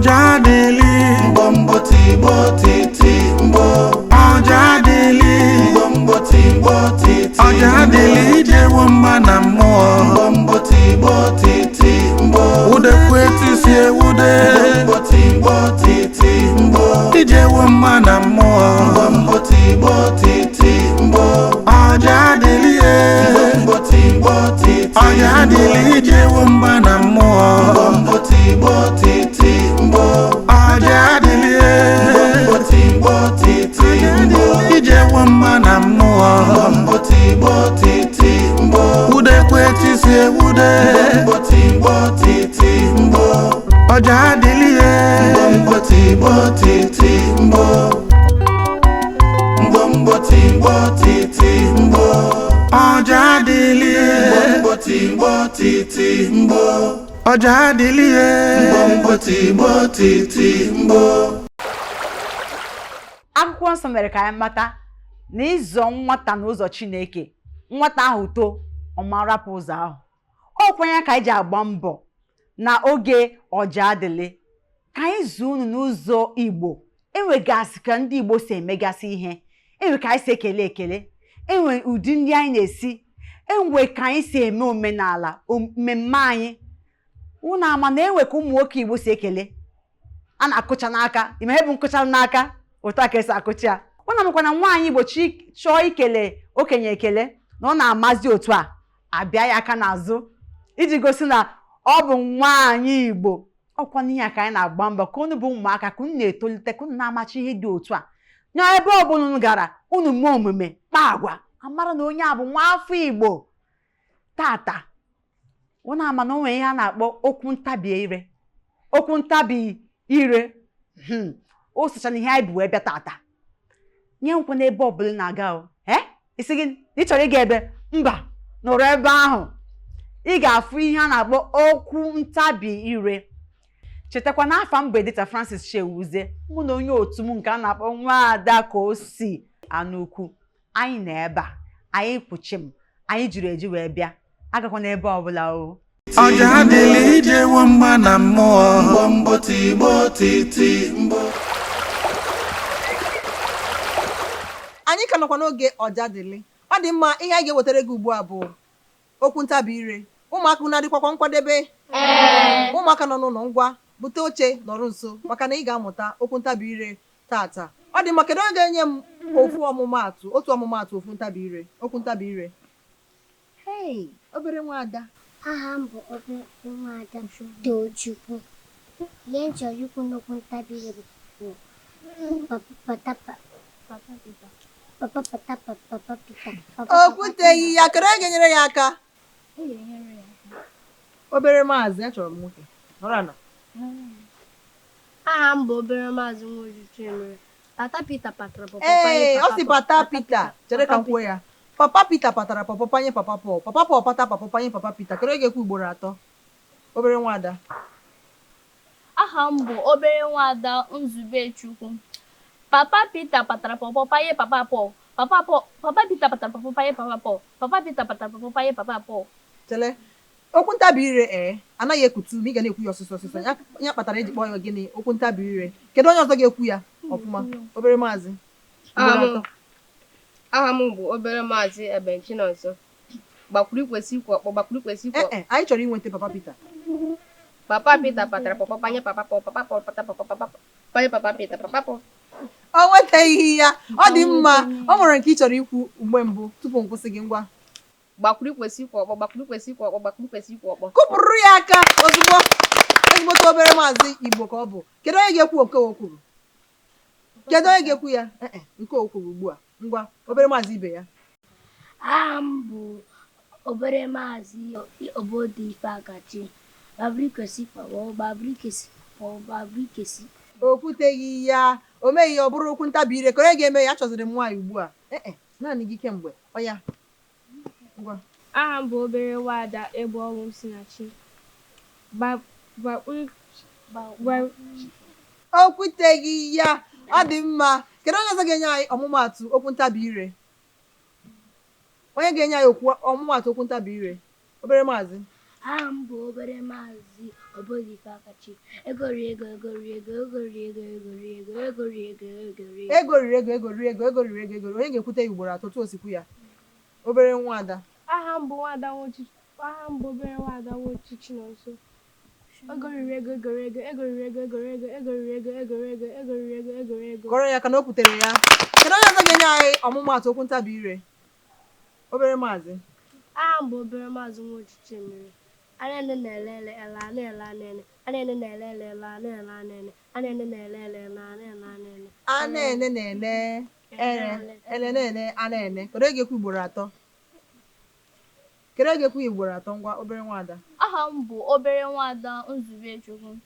Ọjadịlị, Mgbomgbo tigbo titi mgbo. Ọjadịlị, Mgbomgbo tigbo titi. Ọjadịlị ijewo mma na mmụọ. Mgbomgbo tigbo titi mgbo. Udekwe tisi ewude, Mgbomgbo tigbo titi mgbo. Ijewo mma na mmụọ. Mgbomgbo tigbo titi mgbo. Ọjadịlị e, Mgbomgbo tigbo titi. Ọjadịlị ijewo mma na mmụọ. Mgbomgbo tigbo titi mgbo. Ọjadịlị e, Mgbomgbo tigbo titi mgbo. Ijewo mma na mmụọ. Mgbomgbo tigbo titi mgbo. Udekwe tisi ewude, Mgbomgbo tigbo titi mgbo. Ọjadịlị e. Mgbomgbo tigbo titi mgbo. Mgbomgbo tigbo titi mgbo. Ọjadịlị e, Mgbomgbo tigbo titi mgbo. Ọjadịlị e. Mgbomgbo tigbo titi mgbo. Akwụkwọ nsọ mere ka anyị mata na ịzọ nwata n'ụzọ Chineke, nwata ahụ too, ọ ma rapụ ụzọ ahụ. Ọ kwanye ka anyị ji agba mbọ na oge Ọjadịlị ka anyị zụọ unu n'ụzọ Igbo. Enwegasị ka ndị Igbo si emegasị ihe, enwe ka anyị si ekele ekele, enwe ụdị ndị anyị na-esi, enwe ka anyị si eme omenala mmemme anyị. Unu ama na enwe ka ụmụ nwoke Igbo si ekele a na-akụcha n'aka. Ime ihe bụ nkụcha n'aka, otu a ka esi akụcha ya. Unu amakwa na nwaanyị Igbo chọọ ikele okenye ekele, na ọ na-amazi otu a abịa ya aka n'azụ iji gosi na ọ bụ nwaanyị Igbo. Ọkwa n'ihe a ka anyị na-agba mbọ ka unu bụ ụmụaka, ka unu na-etolite, ka unu na-amachi ihe dị otu a na ebe ọbụla unu gara, unu mee omume, kpaa agwa, amara na onye a bụ nwa afọ Igbo. Tata unu ama na o nwere ihe a na-akpọ okwu ntabi ire. Okwu ntabi ire, o socha na ihe anyị bụ wee bịa tata. Nye nkwụ n'ebe ọbụla ị na-aga o isi gị ị chọrọ ịga ebe mba, nọrọ ebe ahụ ị ga-afụ ihe a na-akpọ okwu ntabi ire. Chetakwa na afa m bụ Edita Francis Chewuzie, mụ na onye otu m nke a na-akpọ Nwaada Kosi Anukwu. Anyị nọ ebe a, anyị kwuchi m, anyị jiri eji wee bịa. Agakwa n'ebe ọbụla o. Ọjadịlị ijewo mma na mmụọ. Mgbomgbo tigbo titi mgbo. Anyị ka nọkwa n'oge Ọjadịlị. Ọ dị mma, ihe anyị ga-ewetara gị ugbu a bụ okwu ntabi ire. Ụmụaka, unu adịkwakwa nkwadebe? Ụmụaka nọ n'ụlọ, ngwa, bute oche nọrọ nso, maka na ị ga-amụta okwu ntabi ire tata. Ọ dị mma, kedu onye ga-enye m ofu ọmụmaatụ, otu ọmụmaatụ okwu ntabi ire? Okwu ntabi ire. Hey, obere nwaada. Aha m bụ obere nwaada Tochukwu. Ihe m chọrọ ikwu n'okwu ntabi ire bụ papa pata papa papa pata papa pita papa. O kwuteghị ya. Kedu onye ga-enyere ya aka? Obere maazị, achọrọ m nwoke nọrọ ala. Aha m bụ obere maazị Nwoju Chimere. Pata Pita patara pọpọ. Ee, ọ sị pata Pita. Chere ka m kwuo ya. Papa Pita patara pọpọ panye papa Pọl. Papa Pọl pata pọpọ panye papa Pita. Kedu onye ga-ekwu ugboro atọ? Obere nwaada. Aha m bụ obere nwaada Nzubechukwu. Papa Pita patara pọpọ panye papa Pọl. Papa Pọl, Papa Pita patara pọpọ panye papa Pọl. Papa Pita patara pọpọ panye papa Pọl. Chele, okwu ntabi ire anaghị ekutu ume, ị ga na-ekwu ya ọsịsọ ọsịsọ. Ya kpatara eji kpọọ ya gịnị? Okwu ntabi ire. Kedu onye ọzọ ga-ekwu ya ọfụma? Obere maazị, ugboro atọ. Aha m bụ obere maazị Eben Chinonso. Gbakwuru ikwesị ikwu ọkpọ, gbakwuru ikwesị ikwu ọkpọ. Ee, anyị chọrọ inweta papa Pita. Papa Pita patara pọpọ panye papa Pọl. Papa Pọl pata pọpọ papa panye papa Pita. Papa Pọl. O nwetaghị ya. Ọ dị mma, o nwere nke ị chọrọ ikwu mgbe mbụ tupu m kwụsị gị? Ngwa. Gbakwuru ikwesị ikwu ọkpọ, gbakwuru ikwesị ikwu ọkpọ, gbakwuru ikwesị ikwu ọkpọ. Kụpụrụ ya aka ozugbo. Ezigbote obere maazị Igbo ka ọ bụ. Kedu onye ga-ekwu nke o kwuru? Kedu onye ga-ekwu ya? Ee, nke o kwuru ugbu a. Ngwa, obere maazị ibe ya. Aha m bụ obere maazị Obodo Ifeakachi. Babrikesi kpọọ, babrikesi kpọọ, babrikesi. O kwuteghị ya, o meghị ya. Ọ bụrụ okwu ntabi ire ka onye ga-eme ya. Achọziri m nwaanyị ugbu a. Ee, naanị gị kemgbe. Ọ ya, ngwa. Aha m bụ obere nwaada Egbe Ọnwụ Sinachi. O kwuteghị ya. Ọ dị mma, kedu onye ọzọ ga-enye anyị ọmụmaatụ okwu ntabi ire? Onye ga-enye anyị okwu ọmụmaatụ okwu ntabi ire? Obere maazị. Aha m bụ obere maazị Obodife Akachi. Ego rie ego, ego rie ego, ego rie ego, ego rie ego, ego rie ego, ego rie ego. Ego riri ego, ego rie ego, ego riri ego, ego onye ga-ekwute ya ugboro atọ otu o si kwu ya? Obere nwaada. Aha m bụ nwada Nwochi. Aha m bụ obere nwada Nwochi Chinonso. Ego riri ego, ego rie ego, ego riri ego, ego rie ego, ego riri ego, ego rie ego, ego riri ego, ego rie ego. Kọrọ ya ka na o kwutere ya. Kedu onye ọzọ ga-enye anyị ọmụmaatụ okwu ntabi ire? Obere maazị. Aha m bụ obere maazị Nwochi Chimere. Anene na-ele ele ele a na-ele anene. Anene na-ele ele ele a na-ele anene. Anene na-ele ele ele a na-ele anene. A na-ene na-ele ere ele na-ene a na-ene. Kedu onye ga-ekwu ugboro atọ? Kedu onye ga-ekwu ya ugboro atọ? Ngwa, obere nwaada. Aha m bụ obere nwaada Nzubechukwu.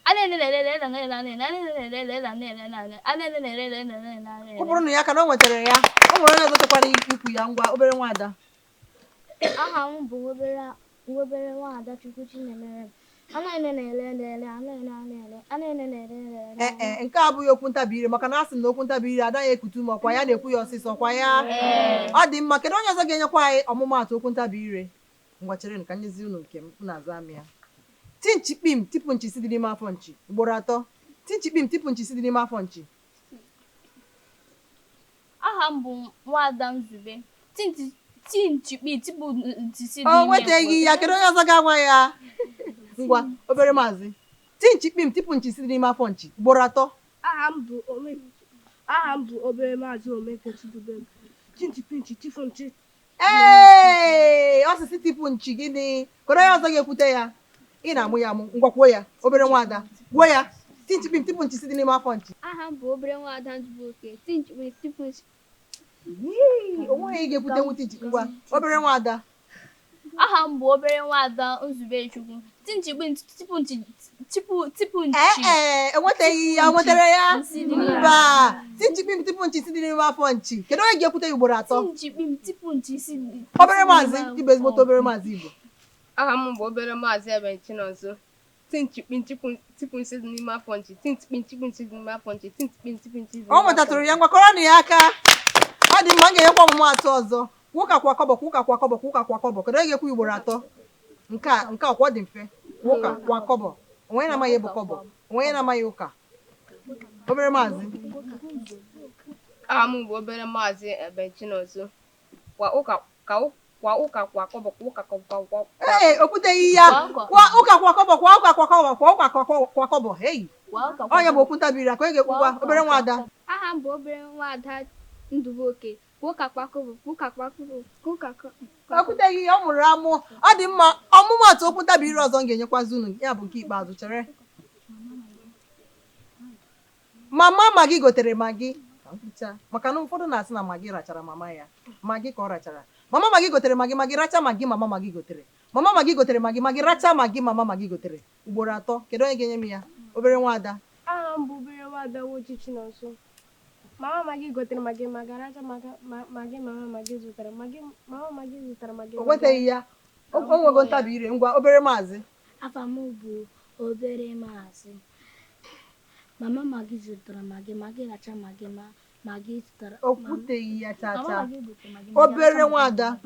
Anene na-ele ele ele na-ele anene. Anene na-ele ele ele na-ele anene. Anene na-ele ele ele na-ele anene. Ọ bụrụ na ya ka na o nwetara ya, o nwere onye ọzọ chọkwara ikwu ya. Ngwa, obere nwaada. Aha m bụ obere nwaada Chukwu Chinemere. Anene na-ele ele ele anene anene anene na-ele ele ele. Ee, nke a abụghị okwu ntabi ire, maka na a sị m na okwu ntabi ire adaghị ekute ume, ọkwa ya na-ekwu ya ọsịsọ, ọkwa ya. Ọ dị mma. Kedu onye ọzọ ga-enyekwa anyị ọmụmaatụ okwu ntabi ire? Ngwa, chere ka nyezi unu nke m na-aza amị ya. Tinchikpim tipụ nchi si dị n'ime afọ nchi ugboro atọ. Tinchikpim tipụ nchi si dị n'ime afọ nchi. Aha m bụ nwaada Nzube. Tinchikpi tipụ ntisi dị O n'ime nwetaghị ya. Kedu onye ọzọ ga-anwa ya? Ngwa, obere maazị. Tinchikpim tipụ nchi si dị n'ime afọ nchi ugboro atọ. Aha m bụ obere maazị Omeke Chidubem. Chinchipinchi tifunchi. Ee, osisi tipụ nchi gịnị? Kedu onye ọzọ ga-ekwute ya? Ị na-amụ ya amụ. Ngwa, kwuo ya. Obere nwaada, kwuo ya. Tinchikpim tipụ nchi si dị n'ime afọ nchi. Aha m bụ obere nwaada Nzubuoke. Tinchikpi tipụ nchi. Onweghị ị ga-ekwute nwute nchi. Ngwa, obere nwaada. Aha m bụ obere nwaada Nzubechukwu. Tinchikpi tipụ nchi tipụ nchi. Ee, enwetaghị ya. Nwetara ya? Mba. Tinchikpim tipụ nchi si dị n'ime afọ nchi. Kedu onye ga-ekwute ya ugboro atọ? Tinchikpim tipụ nchi si. Obere maazị, ịbụ ezigbote obere maazị Igbo. Aha m bụ obere maazị Eben Chinonso. Tinchikpi tipụ nchi dị n'ime afọ nchi. Tinchikpi tipụ nchi dị n'ime afọ nchi. Tinchikpi tipụ nchi dị O nwetatụrụ ya. Ngwakọrọ na ya aka. Ọ dị mma. M ga-enyekwa ọmụmaatụ ọzọ. Kwụka kwa kọbọ, kwụka kwa kọbọ, kwụka kwa kọbọ. Kedu onye ga-ekwu ugboro atọ? Nke a nke a kwa dị mfe. Kwụka kwa kọbọ. Onwe na-amaghị bụ kọbọ, onwe na-amaghị ụka. Obere maazị. Aha m bụ obere maazị Eben Chinonso. Kwa ụka kwa kọbọ, kwa ụka kwa kwa. Ee, o kwuteghị ya. Kwa ụka kwa kọbọ, kwa ụka kwa kọbọ, kwa ụka kwa kọbọ. Hei, onye bụ okwu ntabiri aka? Onye ga-ekwu? Ngwa, obere nwaada. Aha m bụ obere nwaada Ndubuoke. Kwụka kwakọbọ, kwụka kwakọbọ, kwụka. Okwuteghị ya, ọ mụrụ amụ. Ọ dị mma. Ọmụmaatụ okwu ntabi ire ọzọ m ga-enyekwazi unu ya bụ nke ikpeazụ. Chere. Mama Magi gotere magi ka m kwuchaa, maka na ụfọdụ na-asị na magi rachara mama ya. Magi ka ọ rachara. Mama Magi gotere magi, magi racha magi mama Magi gotere. Mama Magi gotere magi, magi racha magi mama Magi gotere ugboro atọ. Kedu onye ga-enye m ya? Obere nwaada. Aha m bụ obere nwaada Nwochi Chinonso. Mama Magi gotere magi, magi racha magi mama Magi zụtara. Magi mama Magi zụtara magi. O nwetaghị ya. O nwego ntabi ire. Ngwa, obere maazị. Afa m bụ obere maazị. Mama Magi zụtara magi, magi racha magi magi zụtara. O kwuteghị ya chacha. Obere nwaada.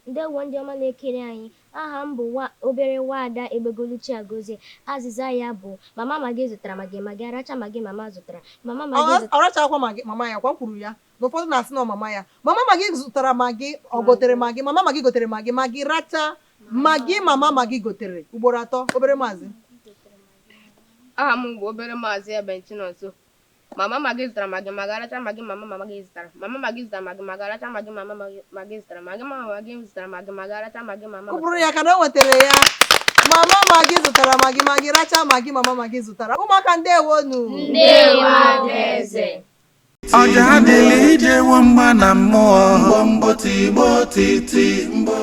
Ndewo ndị ọma na-ekiri anyị. Aha m bụ obere nwaada Egbegoluchi Agozie. Azịza ya bụ mama Magi zụtara magi, magi aracha magi mama zụtara. Mama Magi zụtara. Ọ rachakwa magi mama ya kwa kwuru ya. Na ụfọdụ na-asị na mama ya. Mama Magi zụtara magi, ọ gotere magi. Mama Magi gotere magi, magi racha magi mama Magi gotere ugboro atọ. Obere maazị. Aha m bụ obere maazị Eben Chinonso. Mama Magi zụtara magi, magi aracha magi mama Magi zụtara. Mama Magi zụtara magi, magi aracha magi mama Magi zụtara. Magi mama Magi zụtara magi, magi aracha magi mama. Kwụpụrụ ya ka na o nwetara ya. Mama Magi zụtara magi, magi racha magi mama Magi zụtara. Ụmụaka, ndewonu. Ndewo Adaeze. Ọja adịla ijewo mma na mmụọ. Mbọ tigbo titi mbọ.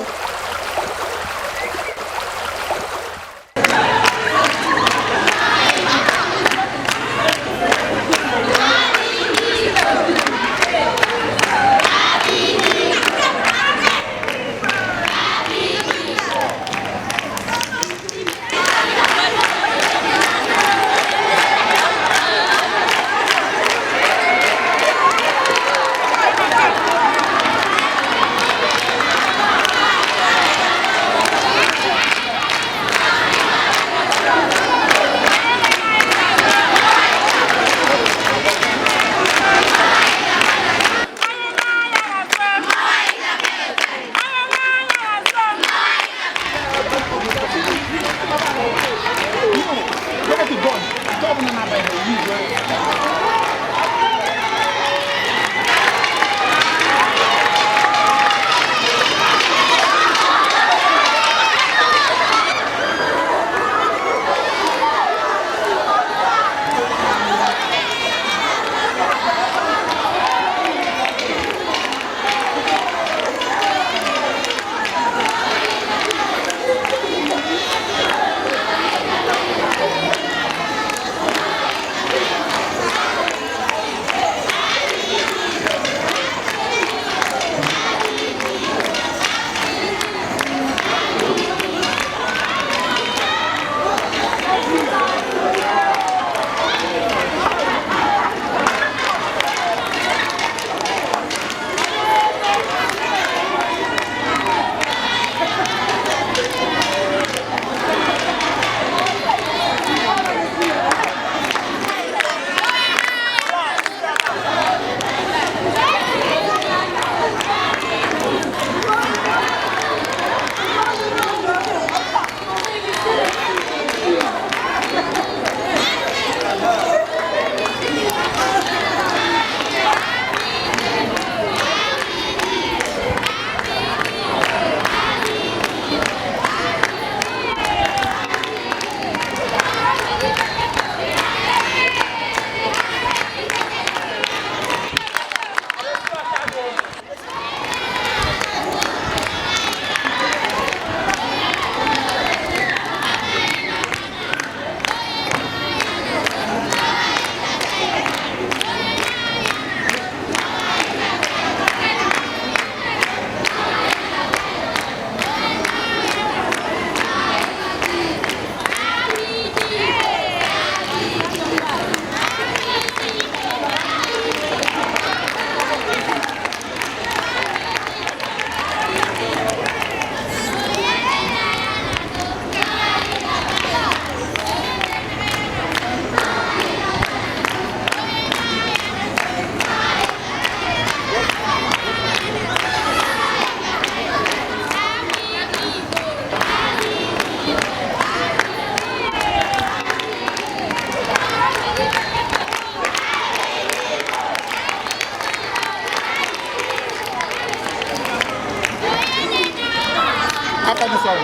After this one.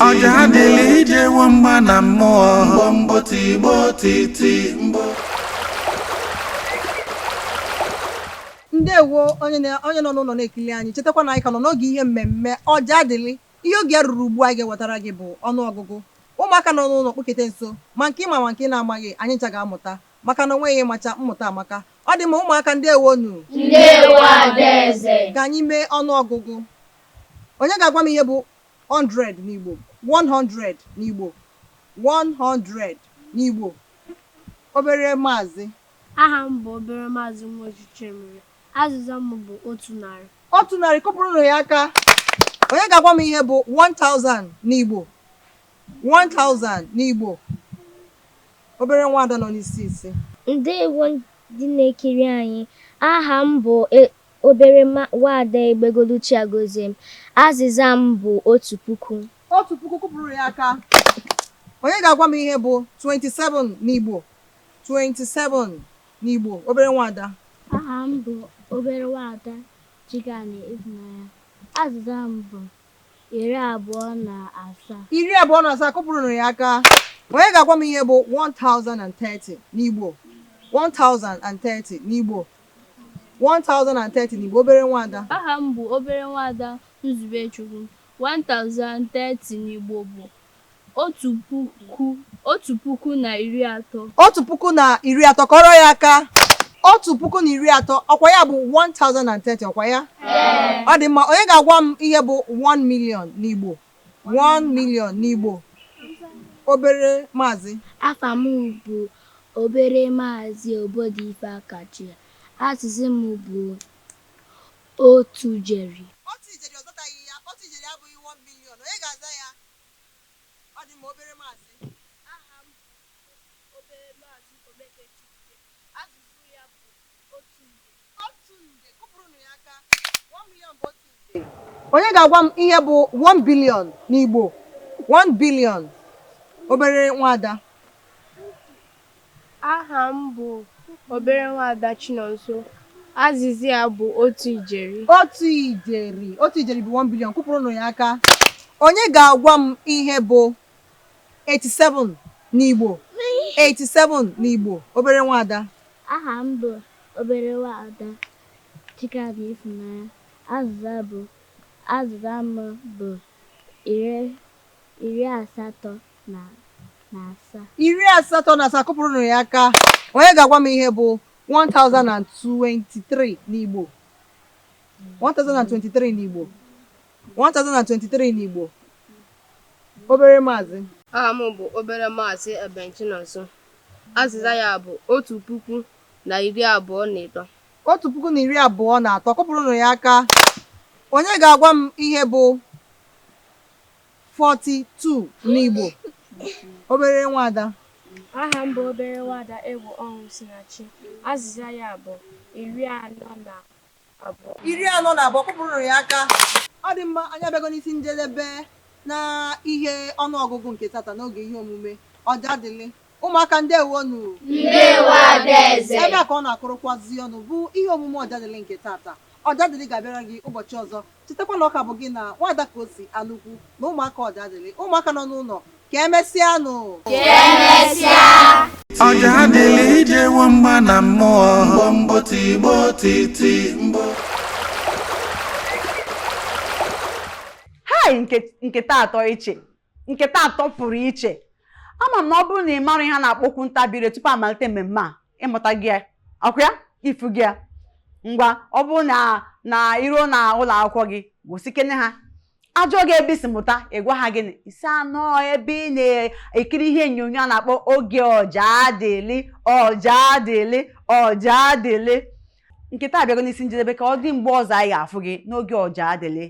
Ọja adịla ijewo mgba na mmụọ. Mbọ tigbo titi mbọ. Ndewo onye onye nọ n'ụlọ na-ekili anyị. Chetakwa na anyị ka nọ n'oge ihe mmemme Ọja Adịlị. Ihe oge ya ruru ugbu a ga-ewetara gị bụ ọnụọgụgụ. Ụmụaka nọ n'ụlọ, kpụkete nso, ma nke ịma ma nke ị na-amaghị, anyị ncha ga-amụta, maka na onweghị ịmacha mmụta amaka. Ọ dị mma, ụmụaka, ndewonu. Ndewo, Adaeze. Ka anyị mee ọnụọgụgụ. Onye ga-agwa m ihe bụ 100 n'Igbo? 100 n'Igbo, 100 n'Igbo. Obere maazị. Aha m bụ obere maazị Nwoji Chimere. Azịza m bụ 100. 100, kụpụrụ ya aka. Onye ga-agwa m ihe bụ 1000 n'Igbo? 1000 n'Igbo. Obere nwada nọ n'isi isi. Ndewo ndị na-ekiri anyị. Aha m bụ obere nwada Egbegoluchi Agozie. Azịza m bụ 1000. 1000, kụpụrụ ya aka. Onye ga-agwa m ihe bụ 27 n'Igbo? 27 n'Igbo. Obere nwada. Aha m bụ obere nwada Chikana Ifunanya. Azịza m bụ 27. 27, kụpụrụ ya aka. Onye ga-agwa m ihe bụ 1030 n'Igbo? 1030 n'Igbo, 1030 n'Igbo. Obere nwada. Aha m bụ obere nwada Nzubechukwu. 1030 n'Igbo bụ 1030. 1030, kọrọ ya aka. 1030, ọkwa ya bụ 1030, ọkwa ya? Ọ dị mma. Onye ga-agwa m ihe bụ 1 million n'Igbo? 1 million n'Igbo. Obere maazị. Afa m bụ obere maazị Obodo Ife Akachi. Azịza m bụ 1 ijeri. 1 ijeri, ọ zataghị ya. 1 ijeri abụghị 1 million. Onye ga-aza ya? Ọ dị mma, obere maazị. Aha m bụ obere maazị Omeke Chike. Azịza ya bụ 1 nde. 1 nde, kụpụrụnụ ya aka. 1 million bụ 1 nde. Onye ga-agwa m ihe bụ 1 billion n'Igbo? 1 billion. Obere nwada. Aha m bụ obere nwada Chinonso. Azịza ya bụ 1 ijeri. 1 ijeri, 1 ijeri bụ 1 billion. Kụpụrụnụ ya aka. Onye ga-agwa m ihe bụ 87 n'Igbo? 87 n'Igbo. Obere nwada. Aha m bụ obere nwada Chikana Ifunanya. Azịza m bụ 87. 87, kụpụrụnụ ya aka. Onye ga-agwa m ihe bụ 1023 n'Igbo? 1023 n'Igbo, 1023 n'Igbo. Obere maazị. Aha m bụ obere maazị Ebenchinonso. Azịza ya bụ 1023. 1023, kụpụrụnụ ya aka. Onye ga-agwa m ihe bụ 42 n'Igbo? Obere nwada. Aha m bụ obere nwada Egwu Ọnwụ Sinachi. Azịza ya bụ 42. 42, kụpụrụnụ ya aka. Ọ dị mma, anyị abịago n'isi njedebe na ihe ọnụọgụgụ nke tata n'oge ihe omume Ọja Dịlị. Ụmụaka, ndewonu. Ndewo, Adaeze. Ebe a ka ọ na-akụrụkwazi ọnụ bụ ihe omume Ọja Dịlị nke tata. Ọja Dịlị ga-abịara gị ụbọchị ọzọ. Chetakwa na ọka bụ gị na nwada ka o si alụkwu na ụmụaka Ọja Dịlị. Ụmụaka nọ n'ụlọ, ka emesịanụ. Ọja adịla ijewo mgba na mmụọ. Mbọ tigbo titi mbọ. Hai, nke taa atọ iche, nke taa atọ pụrụ iche. Ama m na ọ bụrụ na ị mara ihe a na-akpọ okwu ntabi ire tupu amalite mmemme a, ịmụta gị ya, ọkwa ya ifu gị ya. Ngwa, ọ bụrụ na iruo na ụlọ akwụkwọ gị, gosikene ha ajụọ gị ebe isi mụta, ị gwa ha gịnị? Isi anọ ebe ị na-ekiri ihe onyonyo a na-akpọ oge Ọjadịlị. Ọjadịlị, Ọjadịlị nke taa abịago n'isi njedebe. Ka ọ dị mgbe ọzọ anyị ga-afụ gị n'oge Ọjadịlị.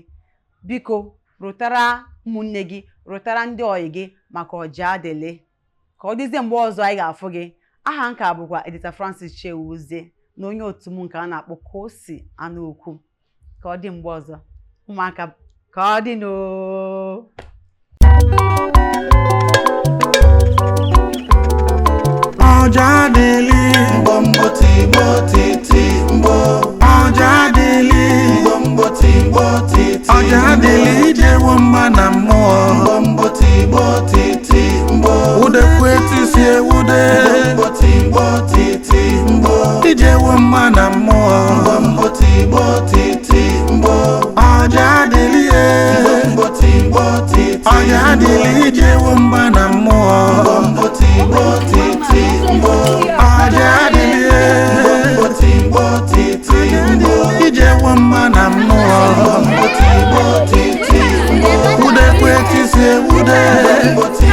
Biko rụtara ụmụnne gị, rụtara ndị ọyị gị maka Ọjadịlị. Ka ọ dịzie mgbe ọzọ anyị ga-afụ gị. Aha nka bụkwa Edita Francis Chewuzie na onye otu m nke a na-akpọ Kosi Anụ Ukwu. Ka ọ dị mgbe ọzọ, ụmụaka, ka ọ dị n'oo. Ọjadịlị, Mgbomgbo tigbo titi mgbo. Ọjadịlị, Mgbomgbo tigbo titi. Ọjadịlị ijewo mma na mmụọ. Mgbomgbo tigbo titi mgbo. Udekwe etisi ewude. Mgbomgbo tigbo titi mgbo. Ijewo mma na mmụọ. Mgbomgbo tigbo titi mgbo. Ọjadịlị e. Mgbomgbo tigbo titi. Ọjadịlị ijewo mma na mmụọ. Mgbomgbo tigbo titi mgbo. Ọjadịlị e. Mgbomgbo tigbo titi mgbo. Ijewo mma na mmụọ. Mgbomgbo tigbo titi mgbo. Udekwe etisi ewude. Mgbomgbo.